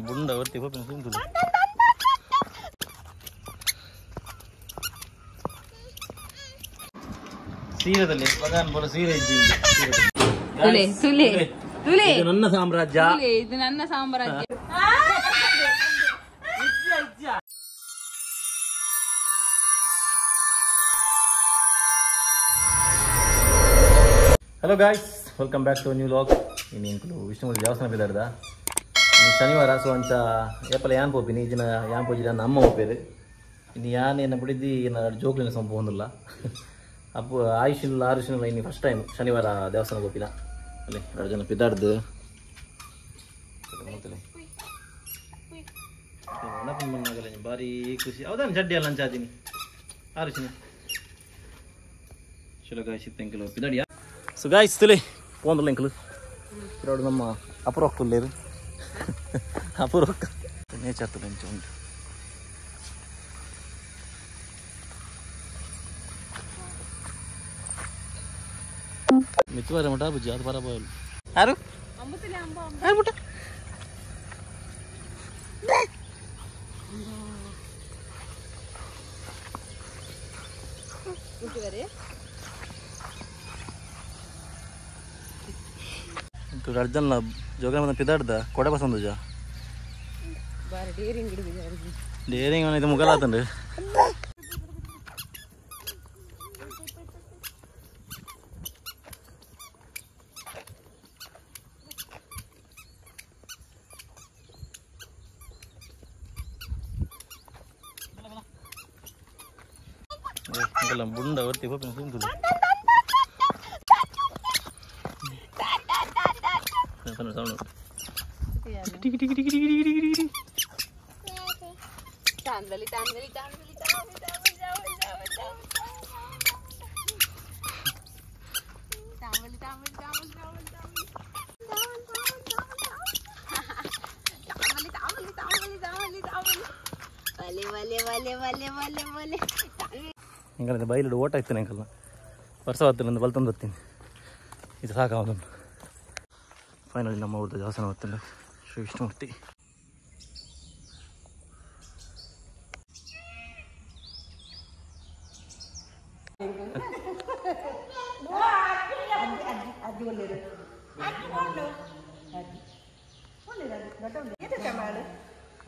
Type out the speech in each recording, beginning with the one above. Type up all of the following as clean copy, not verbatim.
ಬುಂಡ ಒರ್ತಿ ಪೋಪಿನ ತಿಂತುದು ಸೀರದಲ್ಲಿ ಬಗಾನ್ ಬೋಲ ಸೀರೆ ಇಜ್ಜಿ. ತುಲೆ ತುಲೆ ತುಲೆ ಇದು ನನ್ನ ಸಾಮ್ರಾಜ್ಯ, ಇದು ನನ್ನ ಸಾಮ್ರಾಜ್ಯ. Hello guys, welcome back to new vlog. ಇನ್ನು ಇಂಕುಲು ವಿಷ್ಣುಮೂರ್ತಿ ದೇವಸ್ಥಾನ ಬಿದ್ದಾರ್ದ. ಇನ್ನು ಶನಿವಾರ, ಸೊ ಅಂಚ ಏಪಲ ಯಾನ್ ಪೋಪಿನಿ ಇಜಿನ ಯಾನ್ ಪೋಜಿನ ನಮ್ಮ ಪೋಪೇರು. ಇನ್ನು ಯಾನ್ ಏನ ಬಿಡಿದ್ದು ಏನ ಜೋಕ್ಲಿನ ಸಂಪ ಹೊಂದಿಲ್ಲ. ಅಪ್ಪು ಆಯುಷಿಲ್ಲ ಆರುಷಿಲ್ಲ. ಇನ್ನು ಫಸ್ಟ್ ಟೈಮ್ ಶನಿವಾರ ದೇವಸ್ಥಾನ ಪೋಪಿನ. ಅಲ್ಲಿ ಎರಡು ಜನ ಪಿದಾಡ್ದು ಭಾರಿ ಖುಷಿ. ಹೌದಾ ಚಡ್ಡಿ ಅಲ್ಲ ಅಂಚಾತೀನಿ ಆರುಷಿನ. ಚಲೋ ಗಾಯ್ಸ್, ಇತ್ತು ಪಿದಾಡಿಯಾ. ಸೊ ಗಾಯ್ಸ್ ತುಲೆ ಪೋಂದಲ್ಲ ಇಂಕಲು ಎರಡು ನಮ್ಮ ಅಪರೋಕ್ಕಲ್ಲೇರು ಅಪರೋಕ್ಕ ನೇಚರ್ ತುಲೆ ಇಂಚ ಉಂಟು. ಮಿತ್ತುವಾರ ಮಠ ಬುಜ್ಜಿ ಅದು ಬರ ಬೋಯಲ್ ಯಾರು ಯಾರು ಪುಟ್ಟ ಅರ್ಜನ್ ಜೋಗ ಪಿದಾಡ್ದ ಕೊಡೆ ಪಸಂದ ಡೇರಿಂಗ್ ಇದು ಮುಗಲಾತಂಡು. ಬುಂಡ ಒರ್ತಿ ಪೋಪಿನ ತಿಂತುದು ಸೌಂಡ್. ಟಿಕಿ ಟಿಕಿ ಟಿಕಿ ಟಿಕಿ ಟಿಕಿ ಟಿಕಿ ಟಿಕಿ. ತಾಂಬಲಿ ತಾಂಬಲಿ ತಾಂಬಲಿ ತಾಂಬಲಿ ತಾಂಬಲಿ ತಾಂಬಲಿ ತಾಂಬಲಿ ತಾಂಬಲಿ ತಾಂಬಲಿ ತಾಂಬಲಿ ತಾಂಬಲಿ ವಲೆ ವಲೆ ವಲೆ ವಲೆ ವಲೆ ವಲೆ. ಹಿಂಗಲ್ಲ ಬೈಲಿಡು ಓಟ ಇತ್ತು ಅಂಕಲ್ನ ವರ್ಷ ಹೊತ್ತಿಲ್ಲ ಬಲ್ತಂದು ಬರ್ತೀನಿ. ಇದು ಸಾಕಾಗೋದು. ಫೈನಲಿ ನಮ್ಮ ಊರದ ದೇವಸ್ಥಾನ ಗೊತ್ತಿಲ್ಲ, ಶ್ರೀ ವಿಷ್ಣುಮೂರ್ತಿ.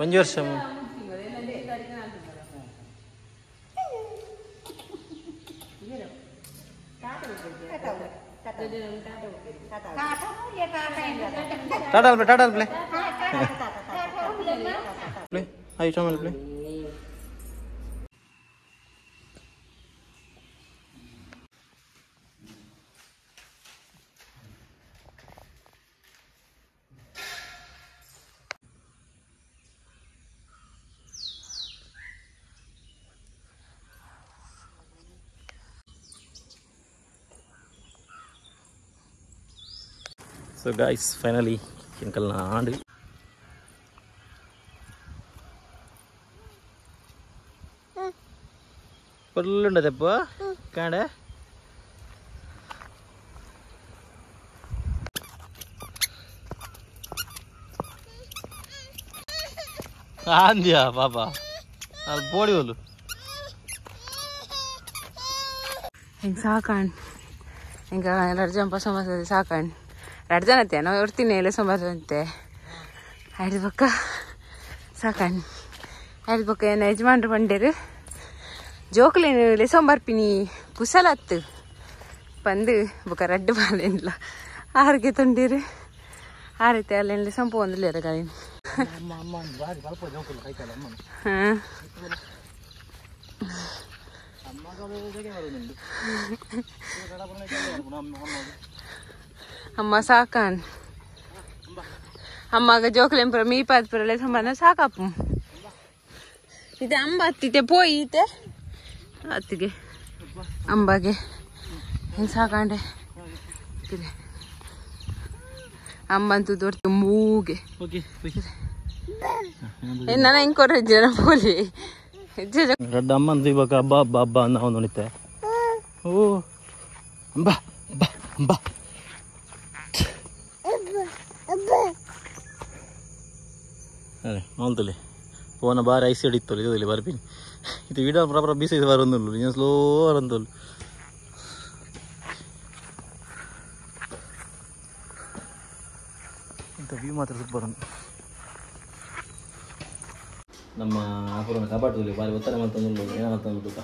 ಒಂಜು ವರ್ಷ ಟಾಟಾ ಅಲ್ಪ್ಲೆ, ಟಾಟಾ ಅಲ್ಪ್ಲೆ ಪ್ಲೇ ಹಾಯ್ ಚಾಮಲ್ ಪ್ಲೇ. ಸೊ ಗಾಯ್ಸ್, finally ಎಂಕಲ್ನ ಆಂಡ್ ಪೊರ್ಲುಂಡದಪ್ಪ ಕಾಂಡೆ. ಆಂದ್ಯಾ ಪಾಪ ಅದು ಬೋಡಿ ಹೋಲು ಹಿಂಗೆ ಸಾಕಣ್ ಹಿಂಗೆ ಎರಡು ಜನ ಪಸ ಸಾಕಣ್. ಎರಡು ಜನ ಅತ್ತೆ ನಾವು ಇರ್ತೀನಿ ಎಲ್ಲ ಸೋಮವಾರ ಐದು ಪಕ್ಕ ಸಾಕಣ್. ಐದು ಪಕ್ಕ ಏನು ಯಜಮಾನ್ರು ಬಂಡೇರು ಜೋಕ್ಲೇನು ಲೆಸೊಂಬರ್ಪಿನಿ ಕುಸಲತ್ತು ಬಂದು ಬೊಕ್ಕ ರಡ್ಡು ಬಾಲೆನ್ಲ ಆರಿಗೆ ತೊಂಡೀರು ಆರೈತೆ ಅಲ್ಲೇನು ಲೆಸೊಂಪು ಒಂದಿಲ್ಲ ಗಾಳಿನ. ಹಾಂ ಅಮ್ಮ ಸಾಕಾನ್ ಅಮ್ಮಾಗ ಜೋಕ್ಲೆಂಪುರ ಮೀಪಾದ್ಪುರ ಲೆಸೊಂಬನ ಸಾಕಪ್ಪು. ಇದೆ ಅಂಬ ಹತ್ತಿದೆ ಪೋಯಿ ಇತ್ತೆ ಅತ್ತಿಗೆ ಅಂಬಾಗೆ ಹೆಂಗೆ ಸಾಕಾಂಡೆ ಅಂಬಂತು ದೊಡ್ಡ ಮೂಗೆ ನನ್ನ ಹೆಂಗೆ ಕೊಡ್ರೆ ಜನ ಪೋಲಿ ದೊಡ್ಡ ಅಮ್ಮನ ಇವಾಗ ಹಬ್ಬ ಹಬ್ಬ ಹಬ್ಬ ಅನ್ನೋ ನೋಡಿತ್ತೆ. ಓ ಅಂಬ ಅಂಬ ಅಂಬ ಅದೇ ಮಲ್ತಲೆ ಫೋನ ಬಾರಿ ಐಸ್ ಹಿಡಿತ್ತಲ್ಲ ಇದು ಬರ್ಪಿನಿ ಇದು ವಿಡಿಯೋ ಪ್ರಾಪರ್ ಬಿಸಿ ಬರೋದಿಲ್ಲ ನೀನು ಸ್ಲೋ ಬರಂತಲ್ಲ. ಇಂಥ ವ್ಯೂ ಮಾತ್ರ ಸೂಪರ್. ನಮ್ಮ ಆಪುರನ ಕಪಾಟದಲ್ಲಿ ಬಾರಿ ಒತ್ತಾರೆ ಮತ್ತೊಂದು ಏನಾಗ್ತಂದು ತೂಕ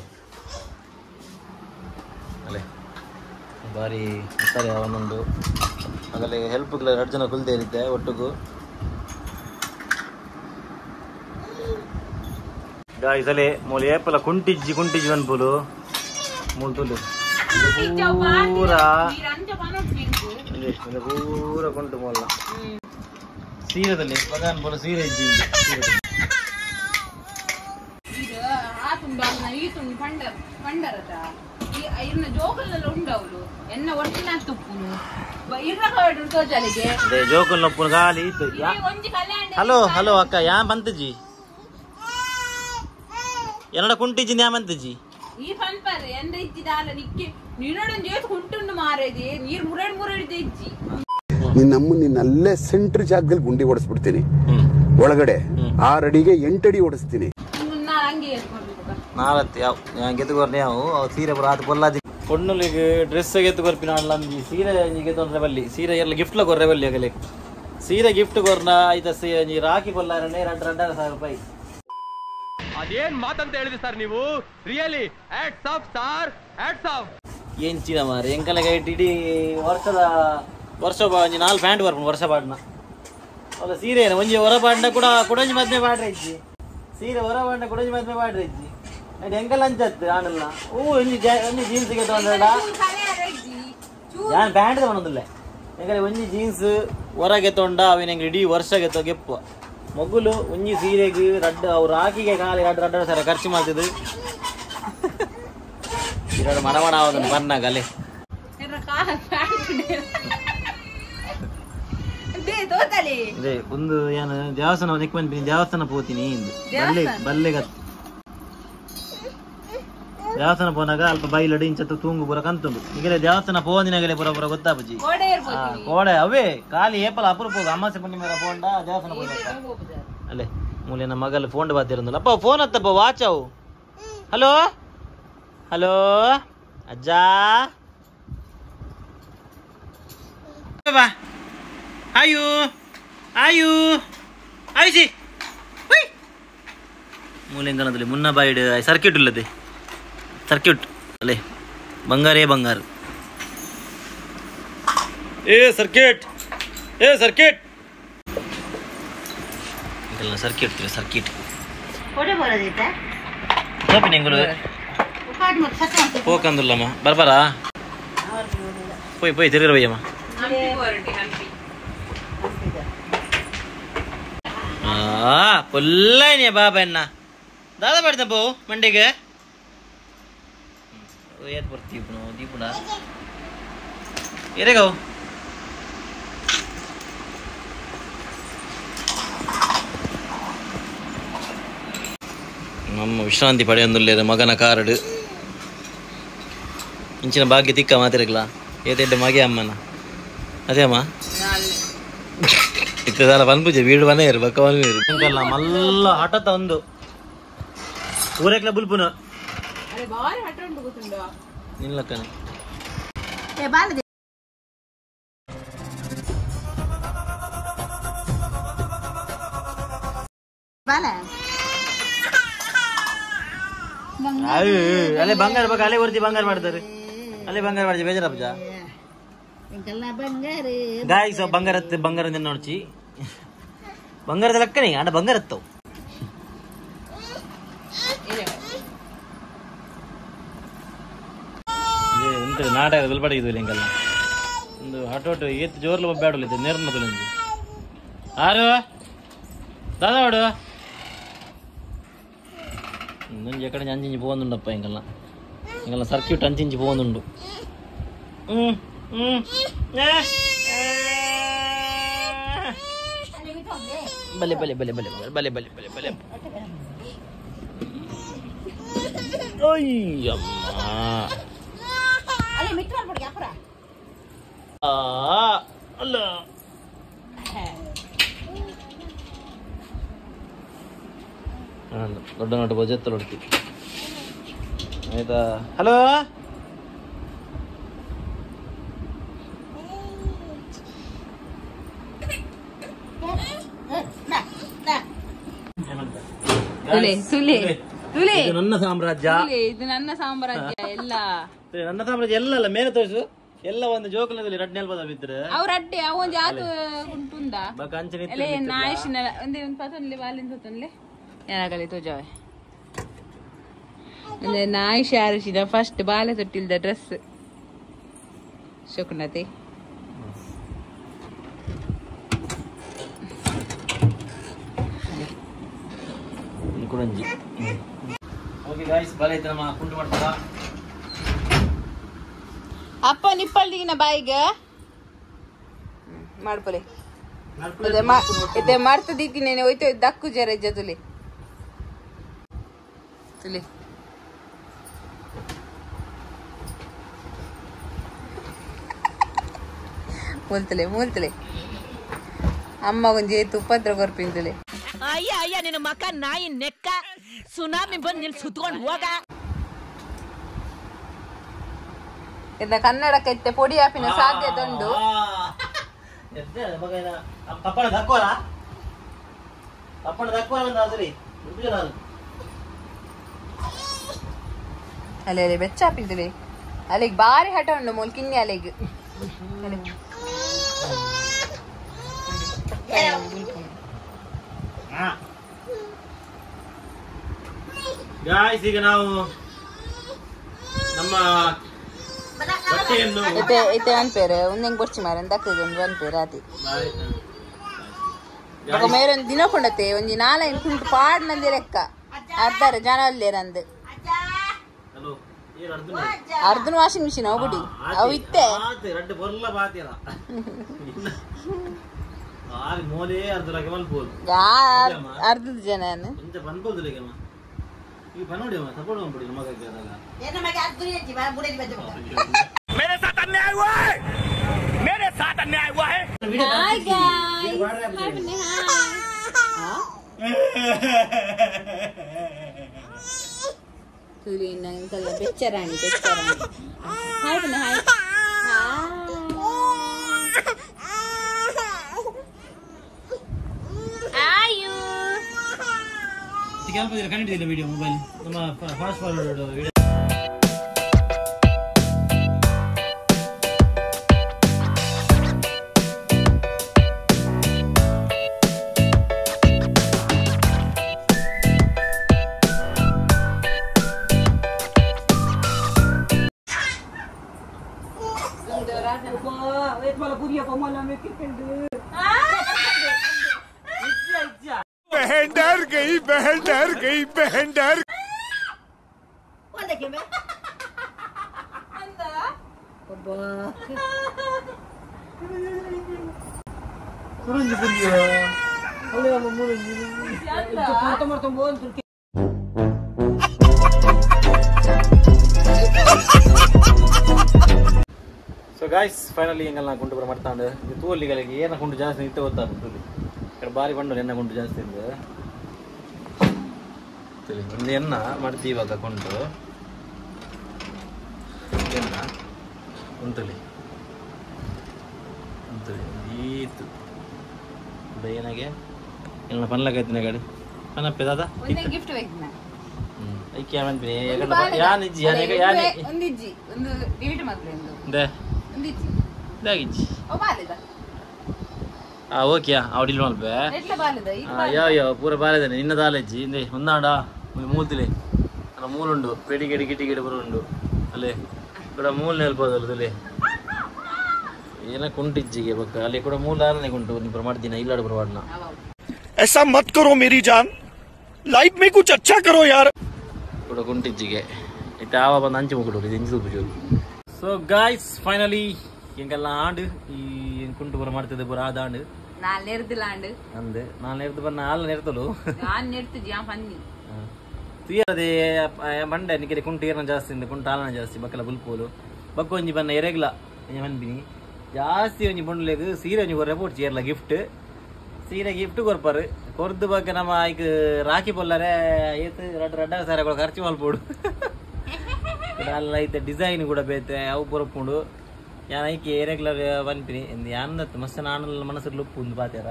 ಅಲ್ಲೇ ಬಾರಿ ಒತ್ತಾರೆ ಒಂದೊಂದು ಅದರಲ್ಲಿ ಹೆಲ್ಪ್ಗಳ ಎರಡು ಜನ ಕುಲ್ದೇ ಇರುತ್ತೆ ಒಟ್ಟಿಗೂ. ಗಾಯ್ಸ್ ಅಲ್ಲೇ ಮೂಲ ಏಪಲ ಕುಂಟಿಜ್ಜಿ ಕುಂಟಿಜ್ಜಿ ಅನ್ಪುಲು ಮೂಲ ತುಲು ಪೂರ ಪೂರ ಕುಂಟು ಮೂಲ ಸೀರೆದಲ್ಲಿ ಬಗಾನ್ ಪೋಲ ಸೀರೆ ಇಜ್ಜಿ. ಜೋಕುಲ್ ಗಾಲಿ ಹಲೋ ಹಲೋ ಅಕ್ಕ ಯಾ ಬಂತಜಿ ಎನ್ನಡ ಕುಂಟಿಜಿ ನ್ಯಾ ಬಂತಜಿ ಈ ಪನ್ಪರ್ ಎಂದ ಇಜ್ಜಿದಾಲ ನಿಕ್ಕೆ ನಿನ್ನೊಡೊಂದು ಏತ್ ಕುಂಟುಂಡು ಮಾರೇದಿ ನೀರು ಮುರಡು ಮುರಡು ಇಜ್ಜಿ. ನಿನ್ನಮ್ಮ ನಿನ್ನಲ್ಲೇ ಸೆಂಟ್ರ್ ಜಾಗದಲ್ಲಿ ಗುಂಡಿ ಹೊಡೆಸ್ಬಿಡ್ತೀನಿ, ಒಳಗಡೆ 6 ಅಡಿಗೆ 8 ಅಡಿ ಹೊಡೆಸ್ತೀನಿ. ನಾವತ್ತು ಯಾವ ಗೆದ್ದುಕೊರ್ನೆ ಯಾವ ಸೀರೆ ಪೂರ ಆತ ಬೊಲ್ಲಾಜಿ ಪೊಣ್ಣುಲಿಗೆ ಡ್ರೆಸ್ ಗೆದ್ದು ಕೊರ್ಪಿನ ಅಂಜಿ ಸೀರೆ ಗೆದ್ದೊಂಡ್ರೆ ಬಲ್ಲಿ ಸೀರೆ ಎಲ್ಲ ಗಿಫ್ಟ್ಲ ಕೊರ್ರೆ ಬಲ್ಲಿ ಆಗಲಿ ಸೀರೆ ಗಿಫ್ಟ್ ಕೊರ್ನ ಐತ ಸೀರೆ ರಾಕಿ ಬೊಲ್ಲಾರನೆ 2-2.5 ಸಾವಿರ ರೂಪಾಯಿ. ಅದೇನ್ ಮಾತಂತ ಹೇಳಿದ್ರಿ ಸರ್ ನೀವು? Really hats off sir, hats off. ಎಂಚಿನ ಮಾರೆ ಎಂಕಲಗ ಇಡೀ ವರ್ಷದ ವರ್ಷ ಒಂಜಿ 4 ಪ್ಯಾಂಟ್ ಬರ್ಪುಂಡು ವರ್ಷ ಪಾಡ್ನ ಅಲ್ಲ ಸೀರೆ ಏನು ಒಂಜಿ ಹೊರ ಪಾಡ್ನ ಕೂಡ ಕುಡಂಜಿ ಮದ್ಮೆ ಪಾಡ್ರೆ ಇಜ್ಜಿ ಸೀರೆ ಹೊರ ಪಾಡ್ನ ಕುಡಂಜಿ ಮದ್ಮೆ ಪಾಡ್ರೆ ಇಜ್ಜಿ ಅಂಡ್ ಎಂಕಲ್ ಅಂಚತ್ತು ಆನಲ್ಲ ಓ ಒಂಜಿ ಒಂಜಿ ಜೀನ್ಸ್ ಗೆತ್ತೊಂಡ ಯಾನ್ ಪ್ಯಾಂಟ್ ತಗೊಂಡಲ್ಲ ಎಂಕಲೆ ಒಂಜಿ ಜೀನ್ಸ್ ಹೊರಗೆ ತೊಂಡ ಅವಿನ ಎಂಕ್ ಇಡೀ ವರ್ಷ ಗೆತ್ತೋ ಗೆಪ್ಪು ಮೊಗುಲು ಒಂಜಿ ಸೀರೆಗೆ ರಡ್ಡು ಅವ್ರು ರಾಕಿಗೆ ಖಾಲಿ 2-2.5 ಸಾವಿರ ಖರ್ಚು ಮಾಡ್ತಿದ್ದು ಎರಡು ಮಡ ಮಡ ಆಗೋದನ್ನು ಬನ್ನಾಗ ಅಲ್ಲೇ ಒಂದು ಏನು ದೇವಸ್ಥಾನ ನಿಕ್ಮನ್ ದೇವಸ್ಥಾನ ಪೋತೀನಿ ಬಲ್ಲೆ ಬಲ್ಲೆ ಗತ್ತು ದೇವಸ್ಥಾನ ಪೋನಾಗ ಅಲ್ಪ ಬೈಲಡು ಇಂಚತ್ತು ತೂಂಗು ಪೂರ ಕಂತುಂಡು ಈಗಲೇ ದೇವಸ್ಥಾನ ಪೋಂದಿನಾಗಲೇ ಪೂರ ಪೂರ ಗೊತ್ತಾಪುಜಿ ಕೋಡೆ ಅವೇ ಖಾಲಿ ಏಪಲ ಅಪರೂಪ ಅಮಾಸೆ ಪುಣ್ಣಿಮೇರ ಫೋಂಡ ದೇವಸ್ಥಾನ ಪೋಂಡ ಅಲ್ಲೇ ಮೂಲೆ ನಮ್ಮ ಮಗಲ್ ಫೋನ್ ಬಾತಿರಂದಲ್ಲ ಅಪ್ಪ ಫೋನ್ ಹತ್ತಪ್ಪ ವಾಚ್ ಅವು. ಹಲೋ ಹಲೋ ಅಜ್ಜ ಬಾ ಆಯು ಆಯು ಆಯುಷಿ ಮೂಲೆಂಗನದಲ್ಲಿ ಮುನ್ನ ಬಾಯಿಡ್ ಸರ್ಕ್ಯೂಟ್ ಇಲ್ಲದೆ ಸರ್ಕ್ಯೂಟ್ ಅಲ್ಲೇ ಬಂಗಾರೇ ಬಂಗಾರ ಏ ಸರ್ಕ್ಯೂಟ್ ಏ ಸರ್ಕ್ಯೂಟ್ ಇದೆಲ್ಲ ಸರ್ಕ್ಯೂಟ್ ಸರ್ಕ್ಯೂಟ್ ಪೋಕಂದುಲ್ಲಮ್ಮ ಬರ್ಬಾರಾ ಪೋಯ್ ಪೋಯ್ ತಿರುಗಿರ ಬಯ್ಯಮ್ಮ. ಪೊಲ್ಲೈನಿಯ ಬಾಬಾ ಎನ್ನ ದಾದಾ ಪಡ್ದ ಪೋ ಮಂಡಿಗೆ ಏತ್ ಬರ್ತೀವಿ ದೀಪುಣ ಎರೆಗವು ನಮ್ಮ ವಿಶ್ರಾಂತಿ ಪಡೆಯೊಂದುಲ್ಲೇರು ಮಗನ ಕಾರಡು ಇಂಚಿನ ಭಾಗ್ಯ ತಿಕ್ಕ ಮಾತಿರಕ್ಲ ಏತೆಡ್ಡೆ ಮಗೆ ಅಮ್ಮನ ಅದೇ ಅಮ್ಮ ಇತ್ತದಾಲ ಪನ್ಪುಜೆ ವೀಡು ಬನೇರು ಬಕ್ಕ ಬನ್ನೇರು ಮಲ್ಲ ಹಠತ ಒಂದು ಊರೇಕ್ಲ ಬುಲ್ಪುನ ನಿಲ್ಲಕ್ಕನೆ ಅಲ್ಲೇ ಬಂಗಾರ ಬಕ್ಕ ಅಲ್ಲೇ ಬರ್ತಿ ಬಂಗಾರ ಮಾಡ್ತಾರೆ ಅಲ್ಲೇ ಬಂಗಾರ ಮಾಡ್ತಿ ಬೇಜಾರಪ್ಪಜ ಗಾಯ್ಸ್ ಬಂಗಾರ ಬಂಗಾರ ನೋಡ್ಚಿ ಬಂಗಾರದ ಲೆಕ್ಕನೆ ಅಣ್ಣ ಬಂಗಾರ ಎತ್ತವು ನಾಟಕ ಬಲ್ಪಡಿದ್ದು ಎಂಕಲ್ಲ ಒಂದು ಹಟೋಟು ಏತ್ ಜೋರ್ಲು ಬೇಡಲಿತ್ತು ನೇರ್ನ ಮೊದಲು ಆರು ದಾದಾವಾಡು ಒಂಜಿ ಎಕಡೆ ಅಂಚಿಂಚಿ ಪೋವೊಂದುಂಡಪ್ಪ ಎಂಕಲ್ಲ ಎಂಕಲ್ಲ ಸರ್ಕ್ಯೂಟ್ ಅಂಚಿಂಚಿ ಪೋವೊಂದುಂಡು. ಹ್ಞೂ ಹ್ಞೂ ಬಲೆ ಬಲೆ ಬಲೆ ಬಲೆ ಬಲೆ ಬಲೆ ಬಲೆ ಬಲೆ ಅಯ್ಯಮ್ಮ ಅಲ್ಲ ದೊಡ್ಡ ನೋಟ ಬಜೆತ್ತಲು ಹೊಡ್ತಿ ಆಯ್ತಾ. ಹಲೋ ನನ್ನ ಸಾಮ್ರಾಜ್ಯ, ಇದು ನನ್ನ ಸಾಮ್ರಾಜ್ಯ ಎಲ್ಲ, ನನ್ನ ಸಾಮ್ರಾಜ್ಯ ಎಲ್ಲ ಅಲ್ಲ ಮೇಲೆ ತೋರಿಸು ಎಲ್ಲ ಒಂದು ಜೋಕುಲದಲ್ಲಿ ರಡ್ನೆ ಅಲ್ಪದ ಬಿದ್ದರೆ ಅವ್ರ ಅಡ್ಡೆ ಅವೊಂದು ಯಾತು ಉಂಟುಂದ ಎಲೆ ನಾಯಿಶಿನ ಒಂದೇ ಒಂದು ಪತನ್ಲೆ ಬಾಲಿನ ಪತನ್ಲೆ ಏನಾಗಲಿ ತೋಜಾವೆ ಅಂದ್ರೆ ನಾಯಿಶ್ ಆರಿಸಿದ ಫಸ್ಟ್ ಬಾಲೆ ತೊಟ್ಟಿಲ್ದ ಡ್ರೆಸ್ ಶೋಕುನತೆ ಕುಡಂಜಿ. ಓಕೆ ಗಾಯ್ಸ್, ಬಾಲೆ ಐತೆ ನಮ್ಮ ಕುಂಟು ಮಾಡ್ತಾರ ಅಪ್ಪ ನಿಪ್ಪಲ್ದಿಗಿನ ಬಾಯಿಗೆ ಮಾಡ್ಪೊಲೆ ಇದೆ ಮಾಡ್ತದಿದ್ದೀನಿ ಹೋಯ್ತು ದಕ್ಕು ಜರ ಇಜ್ಜ ತುಲಿ ತುಲಿ ಮೂಲ್ತಲೆ ಮೂಲ್ತಲೆ ಅಮ್ಮ ಒಂಜಿ ತುಪ್ಪತ್ರ ಕೊರ್ಪಿಂತಲೆ. ಅಯ್ಯ ಅಯ್ಯ ನಿನ್ನ ಮಕ ನಾಯಿ ನೆಕ್ಕ ಸುನಾಮಿ ಬಂದು ನಿಲ್ ಸುತ್ಕೊಂಡು ಹೋಗ. ಕನ್ನಡಕ್ಕೆ ಇತ್ತೆ ಪೊಡಿ ಹಾಪಿನ ಸಾಧ್ಯತೆ ಉಂಟು. ಅಲೆ ಅಲೆ ಬೆಚ್ಚ ಹಾಪಿದ್ರಿ ಅಲ್ಲಿಗೆ ಬಾರಿ ಹಠ ಉಂಟು ಮೂಲ್ ಕಿನ್ನಿ ಅಲೆಗೆ. ಗಾಯ್ಸ್, ಈಗ ನಾವು ನಮ್ಮ ಇತ್ತೆ ಅನ್ಪೇರೆ ಒಂದೆಂಗ್ ಬೊರ್ಚಿ ಮಾರ ದಕ್ಕಗೆ ಒಂದು ಅನ್ಪೇರೆ ಆತಿ ಮೇರೊಂದು ದಿನ ಕೊಂಡತೆ ಒಂಜಿ ನಾಲೈನ್ ಕುಂಟು ಪಾಡ್ನಂದಿ ಲೆಕ್ಕ ಅರ್ಧಾರ ಜನ ಅಲ್ಲೇರಂದು ಅರ್ಧನ ವಾಷಿಂಗ್ ಮಿಷಿನ್ ಅವು ಬಿಡಿ ಅವು ಇತ್ತೆ ಅರ್ಧದ ಜನ मेरे साथ अन्याय हुआ है, मेरे साथ अन्याय हुआ है. Hi guys. Hi. ತುಲಿ ನಂಗಲ್ಲ ಬೆಚ್ಚರಾಣಿ ಬೆಚ್ಚರಾಣಿ. ಹಾಯ್ ಬನ್ನಿ ಹಾಯ್. ಆಯು ಕನ್ನಡ ವಿಡಿಯೋ ಮೊಬೈಲ್ ನಮ್ಮ ಫಾಸ್ಟ್ ಫಾರ್ವರ್ಡ್ ವಿಡಿಯೋ. बहन डर गई, बहन डर गई, बहन डर. ಸೊ ಗಾಯ್ಸ್, ಫೈನಲಿ ಎಂಗಲ್ ನಾ ಗುಂಡು ಬರ ಮಾಡ್ತಾಂಡು ತೂಲಿಗಳಿಗೆ ಏನ ಗುಂಡು ಜಾಸ್ತಿ ನಿಂತ ಗೊತ್ತಾಗ ತೂಲಿ ఇక్కడ ಬಾರಿ ಬಂಡು ಎನ್ನ ಗುಂಡು ಜಾಸ್ತಿ ಇಂದು ಒಂದು ಎನ್ನ ಮಾಡ್ತೀವಿ ಇವಾಗ ಕೊಂಡು ಎನ್ನ ಉಂತಲಿ ಉಂತಲಿ ಈತು ಏನಾಗೆ ಎಲ್ಲ ಪನ್ಲಕೈತಿನ ಗಾಡಿ ಪನಪ್ಪೆ ದಾದಾ ಗಿಫ್ಟ್ ಬೇಕು ಐಕೆ ಮನ್ಪಿನಿ ಯಾನ್ ಇಜ್ಜಿ ಯಾನ್ ಯಾನ್ ಒಂದು ಇಜ್ಜಿ ಒಂದು ಡಿಲೀಟ್ ಮಾಡ್ಲಿ ಒಂದು ದೆ ಒಂದು ಇಜ್ಜಿ ದಾಗಿಜ್ಜಿ ಓ ಬಾಲೆದ ಆ ಓಕೆ ಆ ಡಿಲೀಟ್ ಮಲ್ಪೆ ಎಟ್ಲ ಬಾಲೆದ ಈ ಯಾವ ಯಾವ ಪೂರ ಬಾಲೆದನೆ ನಿನ್ನ ದಾಲೆಜ್ಜಿ ಇಂದೆ ಒಂದಾಡ ಮೂಲ್ತಿಲೆ ಅಲ್ಲ ಮೂಲುಂಡು ಪೆಡಿಗೆಡಿ ಗಿಟಿಗೆಡಿ ಪೂರ ಉಂಡು ಅಲ್ಲೇ ಕೂಡ ಮೂಲ್ ನೆಲ್ಪದಲ್ಲ ತುಲೆ ಏನ ಕುಂಟಿಜ್ಜಿಗೆ ಬೊಕ್ಕ ಅಲ್ಲಿ ಕೂಡ ಮೂಲ ಆರನೆ ಕುಂಟು ನಿಪುರ ಮಾಡ್ದಿನ ಇಲ್ಲಾಡು ಪುರ ಮಾಡ್ನ. ऐसा मत करो मेरी जान, लाइफ में कुछ अच्छा करो यार. ಕೂಡ ಕುಂಟಿಜ್ಜಿಗೆ ಇತ್ತೆ ಆವ ಬಂದು ಅಂಚು ಮುಗುಡು ಇದು ಇಂಚು ತೂಪು. ಸೊ ಗಾಯ್ಸ್, ಫೈನಲಿ ಎಂಗೆಲ್ಲ ಆಂಡು ಈ ಕುಂಟು ಪೂರ ಮಾಡ್ತಿದ್ದೆ ಪೂರ ಆದ ಆಂಡು ನಾಲ್ ನೆರ್ದಿಲ್ಲ ಆಂಡು ಅಂದೆ ನಾಲ್ ನೆರ್ದು ಬನ್ನ ಆಲ್ ನೆರ್ತಲು ನಾನ್ ನೆರ್ತಿದ್ದೆ ಯಾ ಪನ್ನಿ ತುಯರದೆ ಬಂಡೆ ನಿಕ್ಕೆ ಕುಂಟು ಏರ್ನ ಜಾಸ್ತಿ ಇಂದ ಕುಂಟು ಆಲನ ಜಾಸ್ತಿ ಬಕ್ಕಲ ಬುಲ್ಪೋಲು ಬಕ್ಕ ಒಂಜಿ ಬನ್ನ ಎರೆಗ್ಲ ಒಂಜಿ ಮನ್ಬಿನಿ ಜಾಸ್ತಿ ಒಂಜಿ ಬೊಂಡ್ಲೆಗ್ ಸೀರೆ ಒಂಜಿ ಕೊರ್ರೆ ಪೋಡ್ಚಿ ಏರ್ಲ ಗಿಫ್ಟ್ ಸೀರೆ ಗಿಫ್ಟ್ ಕೊರ್ಪಾರು ಕೊರ್ದು ಬಗ್ಗೆ ನಮ್ಮ ಐಕ್ ರಾಖಿ ಪೊಲ್ಲರೆ ಏತ್ ರಡ್ಡ ರಡ್ಡ ಸಾರ ಖರ್ಚು ಮಲ್ಪೋಡು ಅಲ್ಲ ಐತೆ ಡಿಸೈನ್ ಕೂಡ ಬೇತೆ ಅವು ಪೊರಪುಂಡು ಯಾನ್ ಐಕೆ ರೆಗ್ಯುಲರ್ ಪನ್ಪಿನಿ ಯಾನ್ ಮಸ್ತ್ ನಾನಲ್ಲ ಮನಸ್ಸು ಲುಪ್ಪು ಉಂದು ಪಾತೆರ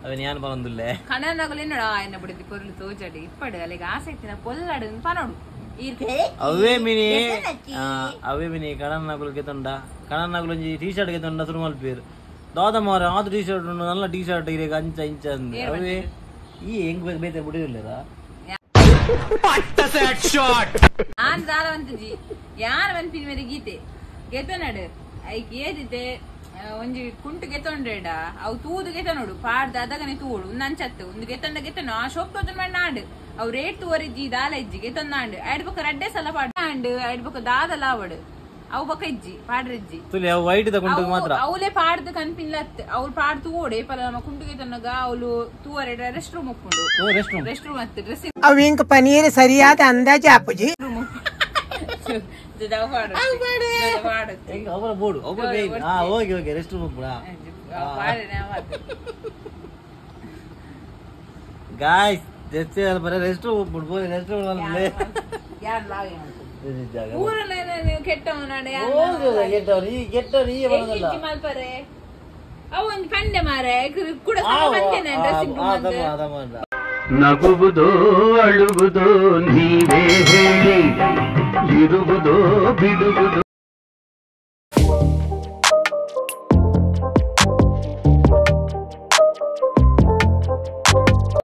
ಅವನ್ ಯಾನ್ ಪನೊಂದುಲ್ಲೆ ಕಣನಗಲು ನೋಡ ಎನ್ನ ಬಿಡಿದಿ ಪೊರ್ಲು ತೋಜಡಿ ಇಪ್ಪಡು ಅಲ್ಲಿಗೆ ಆಸಕ್ತಿನ ಪೊಲ್ಲಾಡು ಪನೋಡು ಅವೇ ಮಿನಿ ಅವೇ ಮಿನಿ ಕಣನಗುಲು ಗೆತೊಂಡ ಕಣನಗುಲು ಒಂಜಿ ಟೀ ಶರ್ಟ್ ಗೆತೊಂಡ ಸುರು ಮಲ್ಪೇರು ದಾದ ಮಾರ ಆದ ಟೀ ಶರ್ಟ್ ಉಂಡು ನಲ್ಲ ಟೀ ಶರ್ಟ್ ಇರೇಗ ಅಂಚ ಇಂಚ ಅಂದ್ ಅವೇ ಈ ಹೆಂಗ್ ಬೇಕು ಬೇತೆ ಬಿಡಿರ್ಲಿಲ್ಲ ಆನ್ ದಾದ వంತಜಿ ಯಾನ್ ಮನ್ಪಿನ ಮೇರೆ ಗೀತೆ ಗೆತೊನಡು ಐಕ್ ಏದಿತೆ ಒಂಜಿ ಕುಂಟು ಗೆತೊಂಡ್ರೇಡ ಅವು ತೂದು ಗೆತನೋಡು ಪಾಡ್ದ ಅದಗನೆ ತೂಡು ಒಂದು ಅಂಚತ್ತು ಒಂದು ಗೆತೊಂಡ ಗೆತೊಂಡು ಆ ಶೋಪ್ ತೋಜನ್ ಮಾಡಿ ನಾಡು ಅವು ರೇಟ್ ತೂವರಿಜ್ಜಿ ದಾಲ ಇಜ್ಜಿ ಗೆತೊಂದಾಂಡು ಐಡ್ ಬೊಕ ರಡ್ಡೆ ಸಲ ಪಾಡ್ದಾಂಡು ಐಡ್ ಬೊಕ ದಾದ ಲಾವಡು ಅವು ಬೊಕ ಇಜ್ಜಿ ಪಾಡ್ರಿಜ್ಜಿ ವೈಟ್ ಕುಂಟು ಮಾತ್ರ ಅವಲೇ ಪಾಡ್ದು ಕನ್ಪಿನ್ಲತ್ ಅವ್ರು ಪಾಡ್ ತೂವಡೆ ಪಲ ನಮ್ಮ ಕುಂಟು ಗೆತೊನ್ನಗ ಅವಳು ತೂವರೆ ರೆಸ್ಟ್ ರೂಮ್ ಉಪ್ಪುಂಡು ರೆಸ್ಟ್ ರೂಮ್ ಅತ್ತು ಡ್ರೆಸ್ಸಿಂಗ್ ಅವು ಇಂಕ್ ಪನೀರ್ ಸರಿಯಾದ ಅಂದಾಜು ಆಪುಜಿ ಅವರ board okay okay rest room guys rest room rest room ನಗುವುದೋ ಅಳುವುದೋ ನೀವೇ ಹೇಳಿ, ಇರುವುದೋ ಬಿಡುವುದೋ.